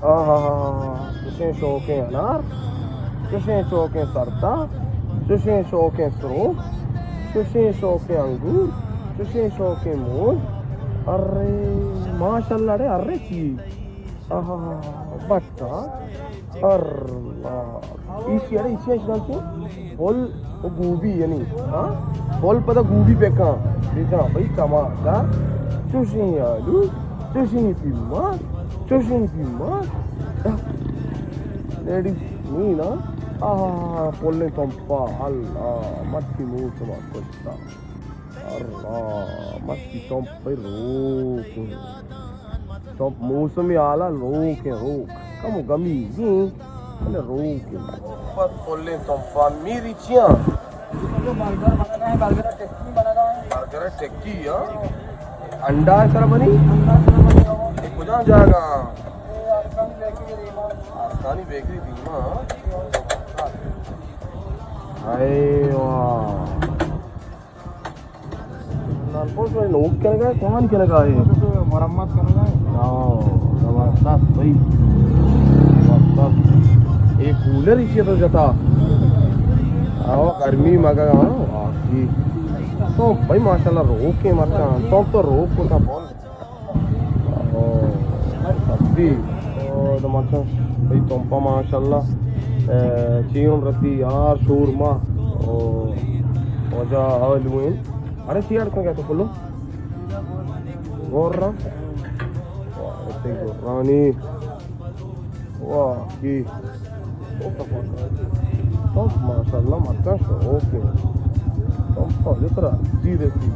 آہا، چشیں شوکیں انار، چشیں شوکیں سرتا، چشیں شوکیں سروک، چشیں شوکیں انگور، چشیں شوکیں موز۔ ارے ماشاءاللہ، اڑے ارے چی؟ آہا، بٹا۔ اللہ۔ ایشی اڑے ایشی اش گلتے پھل و گوبی یعنی، ہاں؟ پھل پدا گوبی پکاں۔ بجاں بھئی ٹماٹر، چشیں آلو، چشیں پیما، چشیں پیما۔ لیڈیز نی نا۔ آہا، پھلیں تمپا، اللہ، مرچی موسم کشتا۔ اللہ، مرچی تمپ روک۔ تمپ موسم حالا روک، روک۔ کم گمی گی، بلے روک۔ بس پلیں تمپا میری چیاں؟ برگر ٹکی، ہاں؟ انڈا سر بنی؟ اے کجا جاگا؟ آسانی بیکری دیما۔ اے واہ۔ لال پوش بھائی نوک کنگا ہے، کون کنگا ہے؟ مرمت کنگا ہے۔ ہاں، زبردست بھائی۔ زبردست۔ ایک کولر ہی چیئے تو جتا۔ آو، گرمی مگا، ہاں، واقعی۔ تو بھائی ماشاءاللہ روک کے مرچاں، تو تو روک کو تا بول۔ او، سبزی۔ او، تو ماشاء-، بھئی تمپا ماشاءاللہ۔ اے، چیون رتی یار شورما۔ او، وجہ آلوین۔ ارے چی اڑ کن گئے تو کلو؟ گور را؟ واہ، اتنی گورانی۔ واہ، کی۔ تو ماشاءاللہ مکہ شوق ہے۔ تو پہلے ترا دی دیتی۔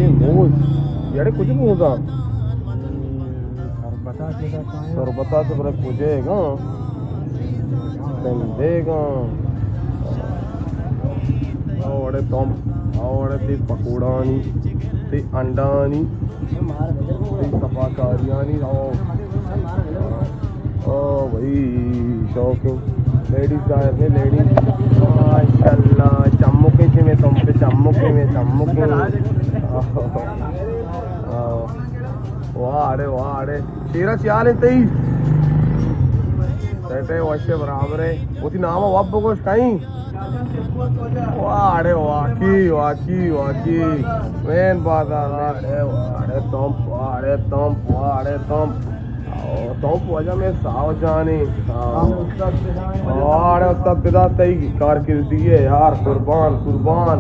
یہ موز۔ یڑے کچھ موزا۔ تربتا سے برے کجے گا۔ بندے گا۔ اوڑے تم، اوڑے تی پکوڑانی، تی انڈانی۔ تئی صفا کاریانی، او۔ او بھئی، شوقیں لیڈیز ظاہر ہے، لیڈیز۔ ماشاءاللہ، چمکیں چے میں تم پہ چمکیں، میں چمکیں۔ او۔ واہ اڑے، واہ اڑے۔ شیرا چیالے تئی۔ سیٹے وشے برابرے۔ وتی نام واب بگوش کہیں۔ واہ اڑے واقعی، واقعی، واقعی۔ مین بازار، واہ اڑے، واہ اڑے تمپ، واہ اڑے تمپ، واہ اڑے تمپ۔ او، تمپ وجہ میں ساو جانی۔ ہاں۔ واہ اڑے استاد پدا تئی کارکردگی ہے یار، قربان، قربان۔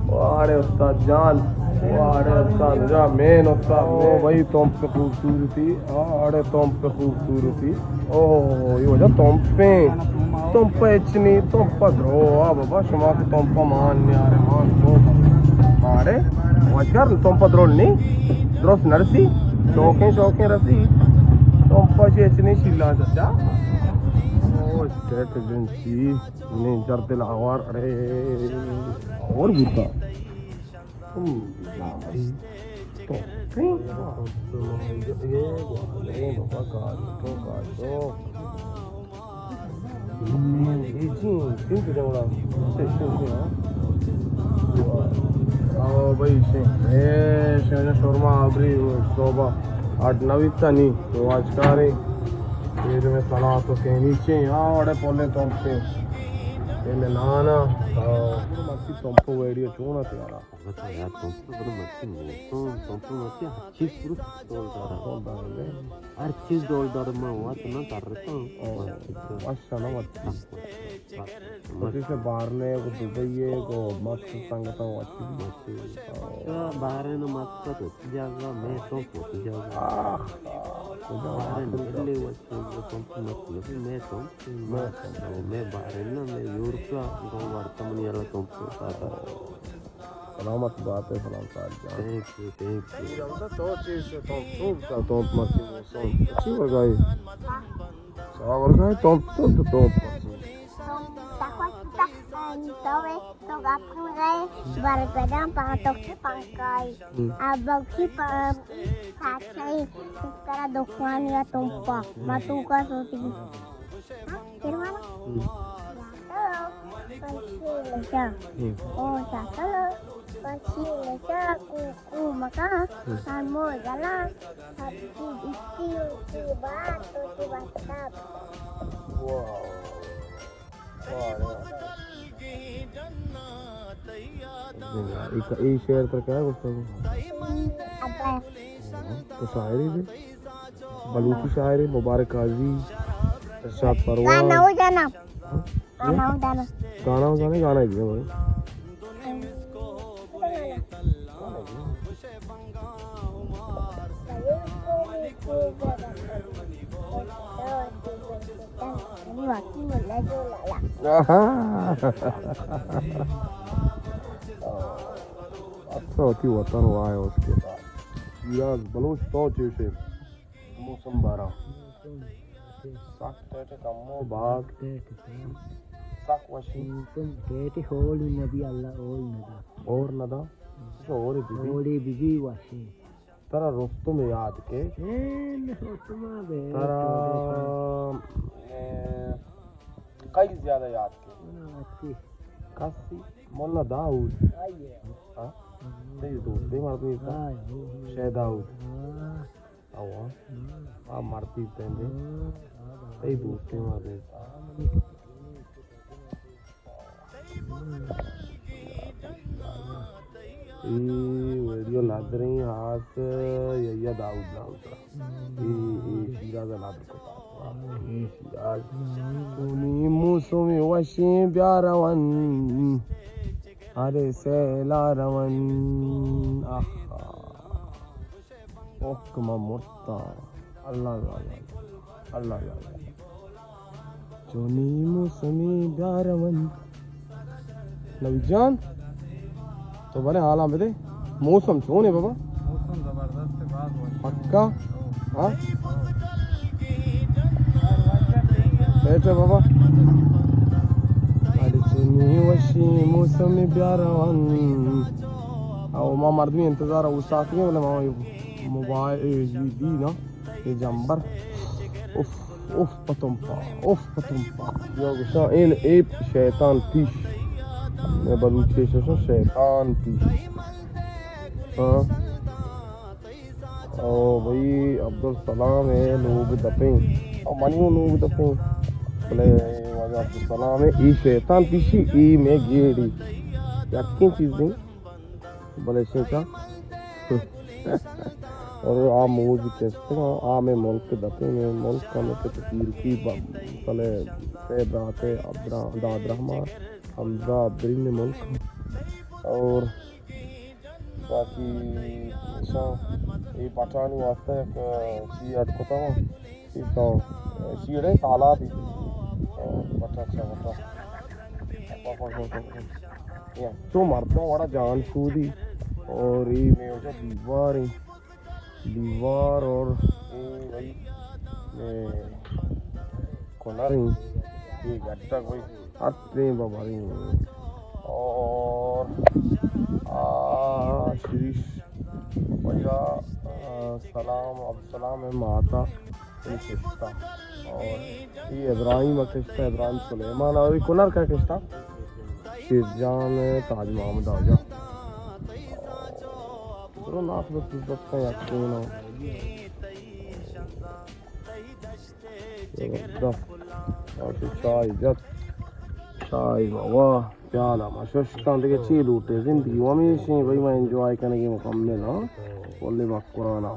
واہ اڑے استاد جان، واہ اڑے استاد جان، مین استاد، او مین۔ بھائی تمپ خوبصورتی۔ آ، اڑے تمپ خوبصورتی۔ اوہ، یہ وجہ تمپیں۔ تمپ اچنی، تمپ درو۔ آ بابا، شما کہ تمپ مان نیارے، مان تمپ۔ اڑے، وجگر تمپ درو نی۔ درست نرسی۔ شوقیں، شوقیں رسی۔ تمپ چی اچنی شیلا سچا۔ او، اسٹیٹ ایجنسی۔ نی جر دل آوار، اڑے۔ اور بوتا۔ ہم، نا بھائی۔ تو، تو، اے بابا، گاڑی تو، گاڑی تو۔ ہم، اے چی، چی تو جوڑا۔ اچھا، اچھا، اچھا، ہاں۔ آ، بھائی، سے، اے، سے شورما ابری صوبہ آٹھ نوی تنی، تو آج کارے۔ یہ جو میں سنا تو کہیں نیچے، ہاں، اڑے پولے تو پہ۔ یہ میں نانا، آ، مرچی تمپ ویڈیو چون ات یارا۔ بتا یار، تمپ تو بڑا مرچی موسم، تمپ مرچی ہر چیز پورا ڈولدار ہے۔ ڈولدار ہے۔ ہر چیز ڈولدار ہے، میں ہوا تو نہ کر رہتا ہوں۔ او، ماشاءاللہ مرچی۔ ہاں، مرچی۔ مرچی سے باہر نے، کو دبئی ہے، کو مکہ سنگتا ہوا چیز۔ مرچی۔ او۔ تو باہر نے مکہ تو جاگا، میں تمپ تو جاگا۔ آہ، آہ، کجا باہر نے بات ہے؟ لے وہ تو تمپ مرچی، میں تمپ۔ میں تمپ۔ میں باہر نا، میں یورپ کا، گو ورتمنی والا تمپ ساتا۔ سلامت بات ہے، سلام صاحب جان۔ Thank you, thank you. جلسہ تو چیز سے تمپ، تمپ کا تمپ مرچی موسم۔ اچھی ورگائی۔ سا ورگائی تمپ، تمپ، تمپ مرچی۔ تمپ تکو تک انتوے تو گپ کنگائے برگدان پاتوک سے پنکائی۔ ہم۔ اب بگشی پا-، پاچائی ترا دکھوانی یا تمپا۔ ما تو کا سوچی۔ ہاں، پھر والا؟ ہم۔ او، چاتلو۔ پشی نشا کو کو مکان، ہم۔ سرمو زلان، سب چیز اتی و تی بات و تی بات۔ واہ۔ واہ، واہ۔ اے، اے شعر ترا کیا گوشتا؟ ابا۔ تو شاعری دے؟ بلوچی شاعر مبارک قاضی، ارشاد پروان۔ گانا ہو جانا۔ ہاں؟ گانا ہو جانا۔ گانا ہو جانا، گانا ہی دیا بھائی۔ اچھا، وتی وطن وائے اس کے بعد۔ شیراز بلوچ تو چیشے۔ موسم بارا۔ موسم سک ٹیٹے کمو باز۔ سک ٹیٹے۔ سک وشی۔ موسم ٹیٹے ہول نبی اللہ ہول ندا۔ اور ندا۔ ہم۔ اور بی بی۔ اور بی بی وشی۔ ترا رستم یاد کے؟ اے رستم بے۔ ترا، اے، کئی زیادہ یاد کے؟ منا اچھی۔ کسی؟ مولا داؤد۔ آئیے۔ ہاں؟ ہم۔ تئی دوستی مردمی تھا؟ آئے، ہو، ہو۔ شے داؤد۔ ہاں۔ آوا۔ ہم۔ آ مرتی تیندے۔ ہم۔ تئی دوستی مردمی تھا؟ ہم۔ اے ویڈیو ندریں ہاس یا، یا داؤد نام ترا۔ اے، اے شیراز ندر کتا۔ اے شیراز۔ چونی موسم وشیں بیا رون۔ ارے سیلا رون۔ آہا۔ اوہ، کہ من مرتاں۔ اللہ، اللہ، اللہ۔ اللہ، اللہ، اللہ۔ چونی موسمی بیا رون۔ نوید جان، تو بلے حالاں بدے۔ موسم چون ہے بابا؟ موسم زبردست ہے، باز وش ہے۔ پکا؟ ہاں؟ بیٹھے بابا۔ ارے چونی وشی موسم بیا رون۔ او ما مردمی انتظار او ساتھ گئے، بلے ما موبائل، اے، جی دی نا، اے جمبر۔ اف، اف پتم پا، اف پتم پا۔ یا گوشاں این اے شیطان پیش۔ میں بلوچی ششو شیطان پیش۔ ہاں۔ او بھئی عبدالسلام ہے لوگ دپیں۔ او منی لوگ دپیں۔ بلے واجہ عبدالسلام ہے، ای شیطان پیشی، ای میں گیڑی۔ یقین چیز نہیں۔ بلے شنکا۔ اور آ موج کشتگاں، آ میں ملک دپیں، میں ملک ہمیں کہ تکیل کی ب-، بلے سے برات عبدالرحمن، حمزہ عبدالرحیم میں ملک۔ اور باقی ایشاں اے بٹانی واسطہ یک چی اڈ کتا ہوں۔ ایشاں، ایشی اڑے سالات ہی۔ بٹا اچھا بٹا۔ یا، چو مردم وڑا جان شودی۔ اور اے میں وجہ دیوار ہیں۔ دیوار اور اے بھائی، اے کنر ہیں۔ اے گٹک بھائی۔ ہر تریں ببریں۔ اور آ شریش وجہ، آ، سلام، عبدالسلام ہے ماتا۔ اے کشتہ۔ اور اے ابراہیم کشتہ، ابراہیم سلیمان، اور اے کنر کا کشتہ؟ شیر جان، تاج محمد آجا۔ برو ناس بس، بس کا یقین ہو۔ زبردست۔ آتی چائے جت۔ چائے بابا۔ پیالہ ما ششتاں، دگہ چی لوٹے؟ زندگی و ہمیشیں بھئی، ما انجوائے کنگی مکمل ہاں۔ کلی مکرانا۔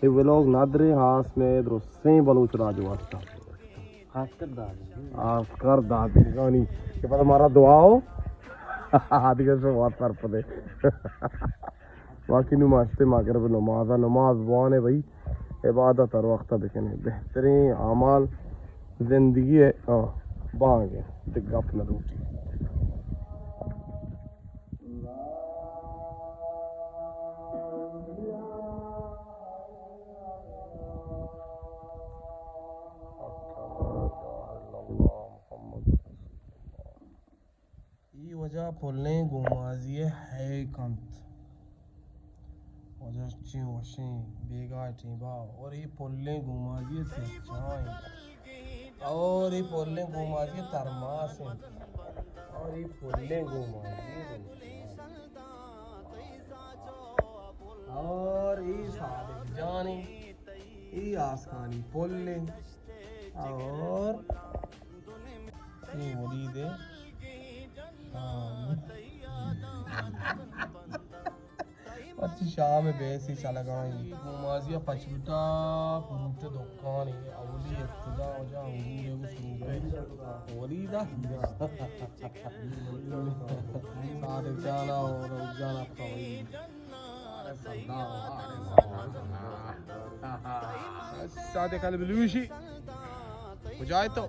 اے ولاگ ندرے ہاس میں درستیں بلوچ راج واسطہ۔ آسکر دادی۔ آسکر دادی گانی۔ کہ پتہ مارا دعا ہو۔ آدگہ شو وات سرپدے۔ باقی نماشتے مغرب نماز، نماز بوانے بھئی۔ عبادت ہر وقت بکنے۔ بہترین اعمال زندگی ہے، آ، بانگ ہے۔ دگہ گپ نہ لوٹی۔ اے وجہ پلیں گومازی ء ہیک انت۔ وجہ چیں وشیں بیگاہ ٹیمبا اور اے پلیں گومازی ء سچائیں اور اے پلیں گومازی ء ترماس انت اور اے پلیں گومازی ء اور اے صادق جان ایں، اے آسکانی پل ایں، اور اے ولید ایں۔ ہاں۔ مرچی شام ءِ بیسے چلگا ایں۔ گومازی ءَ پچ بوتا، فروٹ ءِ دکانے، اولی ابتدا وجہ انگور ءِ گوں شروع کئی۔ ولید ءَ۔ صادق جان ءَ اور روز جان ءَ پتہ ولید۔ صادق البلوشی، کجا ئے تو؟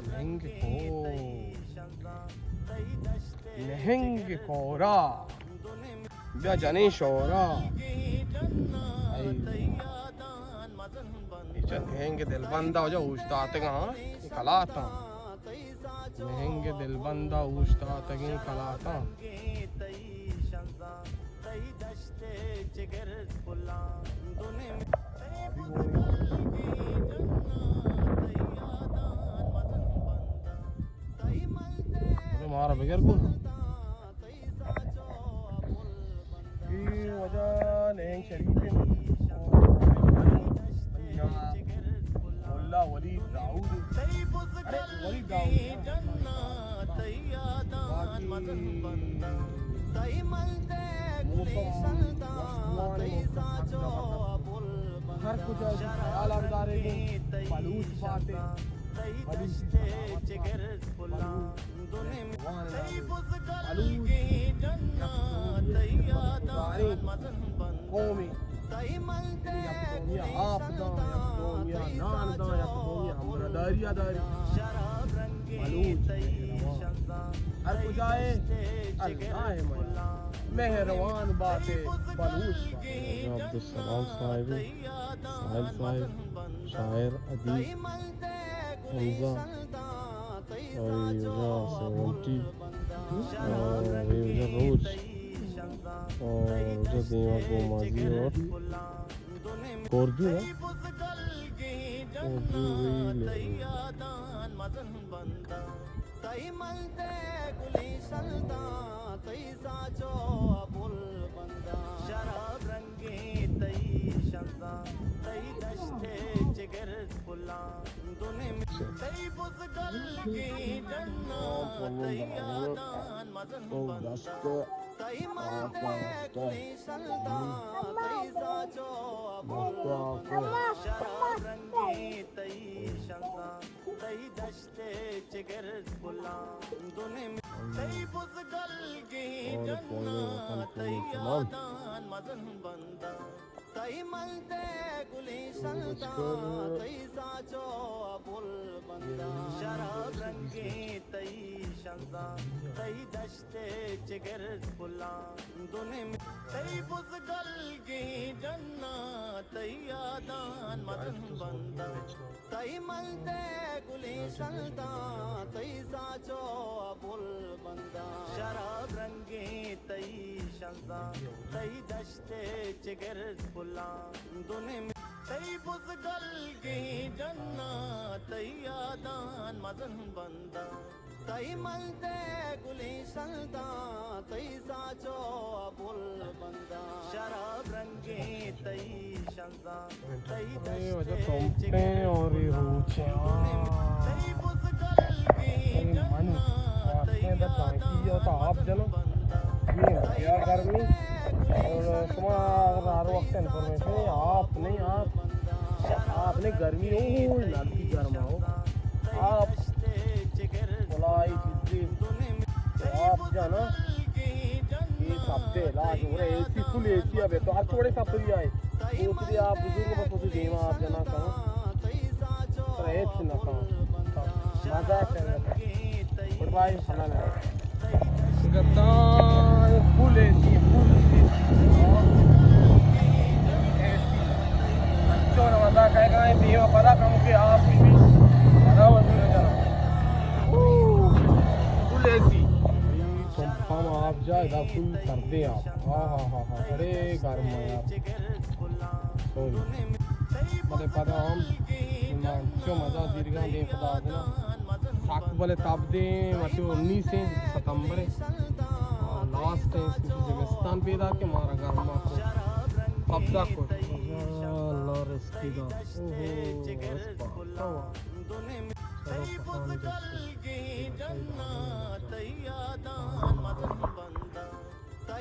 نہنگ کور، نہنگ کورا، بیا جنیں شورا۔ اے چہ نہنگ دلبند ءَ وجہ اوشتاتگاں، کلاتاں۔ نہنگ دلبند ءَ اوشتاتگیں کلاتاں۔ مارا بگر گون۔ اے وجہ نہنگ شریف ایں۔ ملا ولید داؤد۔ ارے، ولید داؤد۔ باقی موسم، ہر کجا خیال اندارے گوں بلوچ باتے۔ بلوچ قومے، یک دومی ءَ آپ داں، یک دومی ءَ نان داں، یک دومی ءَ ہمراہداری ءَ داری۔ بلوچ مہروان۔ ہر کجا ئے، اللہ ءِ مہروان باتے، بلوچ باتے۔ عبدالسلام صاحب، ساحل صاحب، شاعر، ادیب، حمزہ، اور اے وجہ سیونٹی، اور اے وجہ روچ، اور وجہ دیما گومازی اور کورجو ہے۔ کورجو وی لے۔ اے وجہ تمپیں اور اے روچیں۔ آہ۔ اے من واسطے دا ٹانکی یا تو آپ جنو۔ یہ بیا گرمی۔ اور شما اگر ہر وقت انفارمیشن ہے، آپ نہیں، آپ، آپ نہیں، گرمی ہو، نلکی گرم ہو۔ آپ بلائی چیزی آپ جانا۔ اے سب تے علاج ہو رہے، اے سی، فل اے سی ابے تو ہر چھوڑے سب تو آئے۔ اتری آپ بزرگ بس اتری دیما آپ جنا کہاں۔ ترا ہچ نہ کہاں۔ مزہ کرے۔ گڈ بائے، حلال ہے۔ گتان فل اے سی، فل اے سی۔ اچھا، مزہ کرے گا، دیما پدا کم کے آپ بھی۔ پدا وزیر جانا۔ فل اے سی۔ پمپ ہم آپ جا، ادا فل سردیں آپ۔ ہاں، ہاں، ہاں، ہاں۔ ارے، گرم ہے یار۔ سوری۔ بلے پدا ہم انچو مزہ زیرگاں دیں پدا آدنا۔ سک بلے تب دیں، مچو انیس ستمبر ہے۔ ہاں، آس ٹائم زمستان پیدا کہ مارا گرما کو پبدا کو۔ اللہ رزقی دا۔ اوہو، رزق پاک۔ چلو،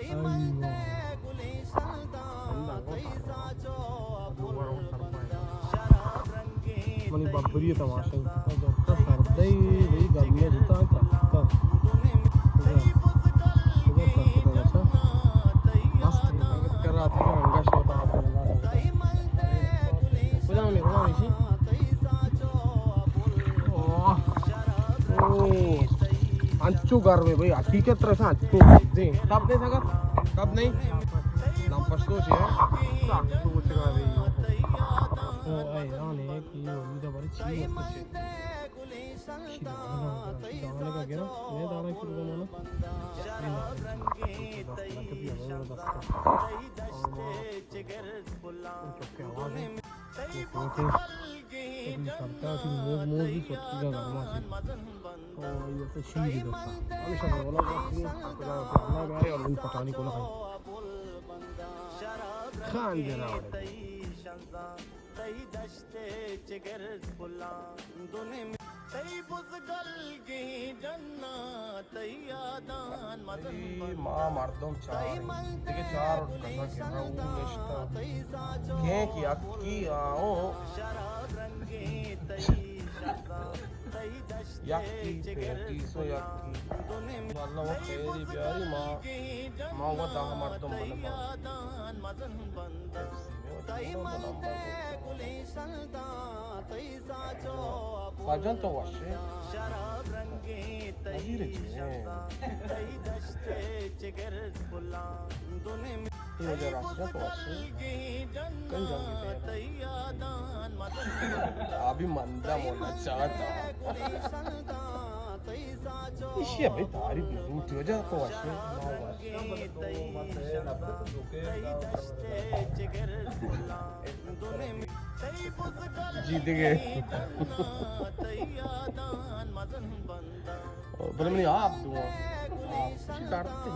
پکان دے۔ منی ببری تماشا۔ سردئی، بھئی، گرمی بوتا۔ کجا سردئی، اچھا۔ مست۔ کرا تھی انگا شوتا۔ کجا ہمیں، کجا ہمیں؟ اوہ۔ اوہ۔ انچو گرمے بھئی، حقیقت رسا انچو۔ دے، تب نہیں سکت؟ تب نہیں؟ نام پشتو چی ہے؟ انچو چی ہے بھئی؟ او، اے، آنے، کہ یہ امید بری چی ہے؟ شی دانے کا گرا، میں دانا کی دانا۔ چکے آواز ہے۔ لیکن سرکار کی موز، موز بھی سوچتی جا گرما سی۔ اور یہ تو شیر ہی دوستا۔ ہمیشہ بولا کہ اللہ بیارے اور ان پٹانی کو نہ کھائیں۔ خان جنا وڑے۔ اے ما مردم چار ایں۔ دگہ چار اٹ کسا کہ رو نشتہ۔ کینک یکی آؤ۔ یکی پیٹی سو یکی۔ اللہ و خیری بیاری ما، ما و دہ مردم بلبا۔ ساجان تو وشے۔ نظیر جی۔ یہ وجہ راست تو وشے۔ کئی رنگ دے۔ ابھی مندہ مولا چاہتا۔ ایشی ابھی تعریف نہیں، تو وجہ تو وشے۔ جی دگہ۔ بلے منی آپ دو۔ آپ چی کارتے؟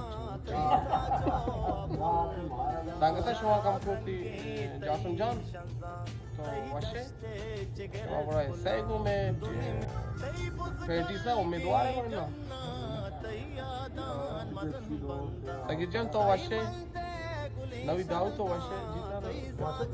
سنگت شما کم کرتی، جاسم جان۔ تو وشے؟ شما بڑا سیگو میں پیٹی سا امیدوار ہے نا؟ سگیر جان تو وشے؟ نوی داؤ تو وشے؟ جی سر۔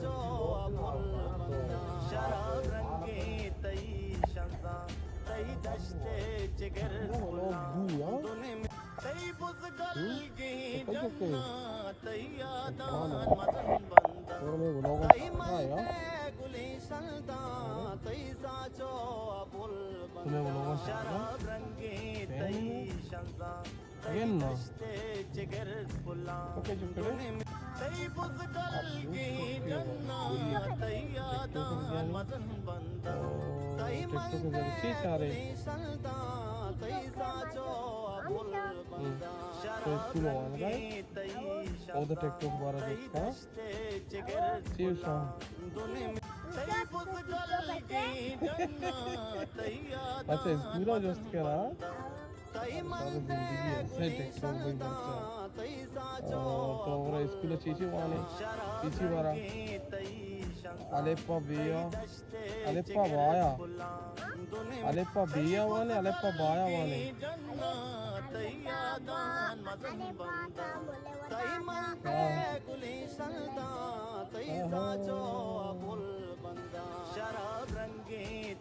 تمہیں بولو بس۔ اگین نا۔ اوکے، جو کرے۔ ٹک ٹاک کے ذریعے چی چاہ رہے؟ ہم۔ تو اسکول آن گئے۔ او دا ٹک ٹاک بارہ دوست کا۔ چی سا؟ اچھا، اسکول آ جست کرا۔ سارا زندگی ہے، صحیح ٹیک ٹاک بھائی بنتا۔ آ، تو ہمارا اسکول چیچی وانے، چیچی بارا۔ الف با بیا، الف با بایا۔ الف با بیا وانے، الف با بایا وانے۔ ہاں۔ ہاں، ہاں۔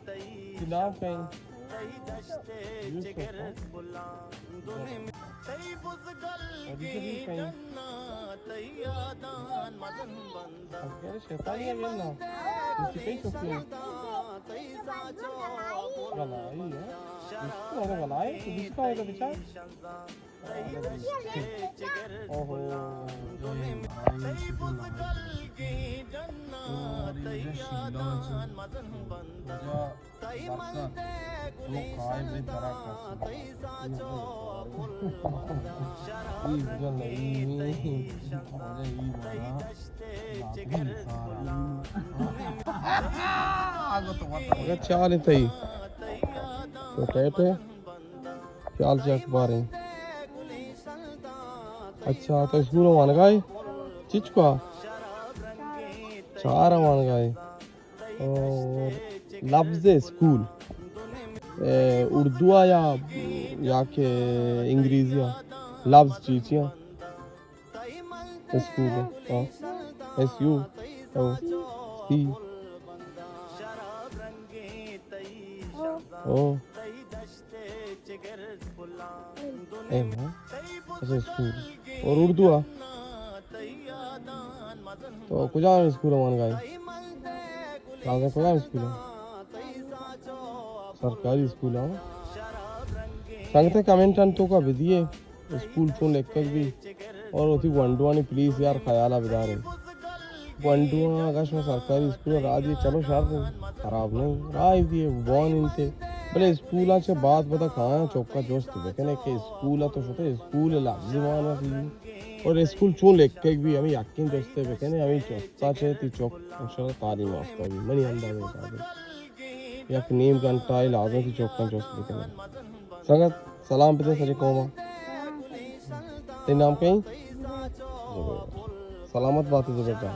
تئی نام کئے؟ یوسف، ہاں؟ اور یہ بھی کئے؟ اب کیا شیطانی ہے نا؟ اس کی کئی سکتے ہیں؟ بلائی ہے۔ اس کو اگر بلائے تو اس کا ہوگا بچار۔ اوہو۔ اگر چال تئی تو ٹیٹے۔ خیال چیک باریں۔ اچھا، تو اسکول وانگا ئے؟ چچکا؟ چار وانگا ئے۔ اور لفظ اسکول، اے، اردو آ یا، یا کہ انگریزی آ؟ لفظ چی چی آ؟ اسکول، ہاں۔ ایس یو، او، سی۔ او۔ ایم، ہاں۔ اچھا، اسکول۔ اور اردو آ؟ تو کجام اسکول وانگا ئے؟ تازہ کجام اسکول آ؟ سرکاری اسکول آ۔ سنگتے کمنٹاں توکا بدیے۔ اسکول چون لکھگ بی، اور وتی گونڈوانی پلیز یار خیالا بدارے۔ گونڈواں اگاں شما سرکاری اسکول راہ دیے، چلو شر، خراب نہیں، راہ دیے بوان انتے، بلے اسکولاں چہ بعد پدا کایاں چوکا جست بکنے کہ اسکول تو شتے، اسکول لفظی معنی بی، اور اسکول چون لکھگ بی، ہمیں یقین جستے بکنے، ہمیں جستا چہ تی چوک انشاءاللہ تعلیم یافتہ بی، منی اندازہ مطابق۔ یک نیم گھنٹہ ء لازم تی چوکاں جست بکنیں۔ سنگت، سلام بدے سجے قوم ء۔ تئی نام کئی؟ زبیر۔ سلامت باتی زبیر جان۔